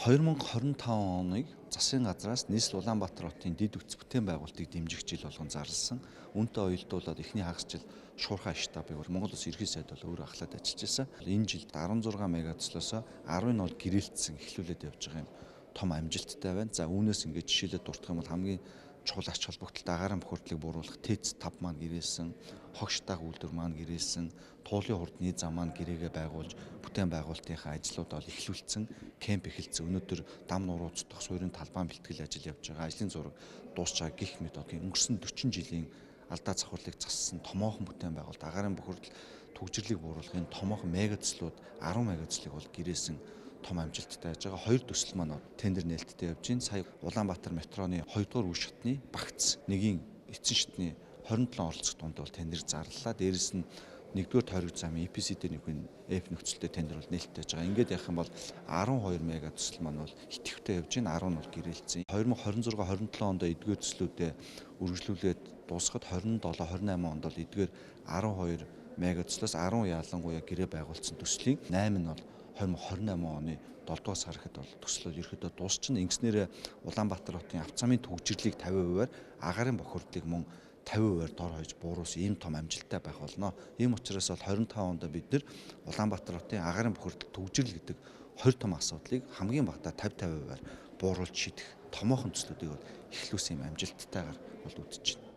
2025 оныг засгийн газраас нийслэл Улаанбаатар хотын дэд бүтэц бүтээн байгуулалтыг дэмжих жил болгон зарласан. Үүнтэй уялдуулаад эхний хагас жил Шуурхай штабыг бол Монгол Улсын Ерхий сайд бол өөр ахлаад ажиллаж байсан. Энэ жилд 16 мега төслөөсөө 10 нь бол гэрэлтсэн, эхлүүлээд явж байгаа юм том амжилттай байна. За, үүнээс ингээд жишээлээд дурдах юм бол хамгийн чухал ач холбогдолтой агаарын бохирдлыг бууруулах ТЭЦ 5 маань гэрээлсэн, хог шатаах үйлдвэр маань гэрээлсэн, туулын хурдны зам маань гэрээгээ байгуулж бүтээн байгуулалтынхаа ажлууд бол эхлүүлсэн, кемп эхэлсэн. Өнөөдөр дам нуруу цутгах суурийн талбайн бэлтгэл ажил явж байгаа. Ажлын зураг дуусч байгаа гэх мэт өнгөрсөн 40 жилийн алдаа завхарлыг зассан томоохон бүтээн байгуулалт, агаарын бохирдол, түгжрэрлийг бууруулах энэ томоохон мега төслүүд, 10 мега төслийг бол гэрээсэн, том амжилттай яаж байгаа. Хоёр төсөл маань тендер нээлттэй явж байна. Сая Улаанбаатар метроны 2 дугаар үе шатны багц нэгийн эцсийн шатны 27 оролцох дунд бол тендер зарлалаа. Дээрэс нь 1-р тойрог замын EPC дээр нэг F нөхцөлтэй тендер бол нээлттэй байж байгаа. Ингээд явах юм бол 12 мега төсөл маань бол идэвхтэй явж байна. 10 нь бол гэрээлцсэн. 2026 27 онд эдгээр төслүүдээ үргэлжлүүлээд дуусгахад 27 28 онд бол эдгээр 12 мега төслөөс 10 ялангуяа гэрээ байгуулсан төслийн 8 нь бол 2028 оны 7 дугаар сар гэхэд бол төсөл ерөөдөө дуусчихна. Ингэснээр Улаанбаатар хотын авто замын түгжрэрлийг 50%-аар, агаарын бохирдлыг мөн 50%-аар дор хаяж бууруулсан ийм том амжилттай байх болно. Ийм учраас бол 25 онд бид нар Улаанбаатар хотын агаарын бохирдол, түгжрэл гэдэг 20 том асуудлыг хамгийн багадаа 50 50%-аар бууруулж шийдэх томоохон төслүүдийг бол эхлүүлсэн юм амжилттайгаар бол үдэж байна.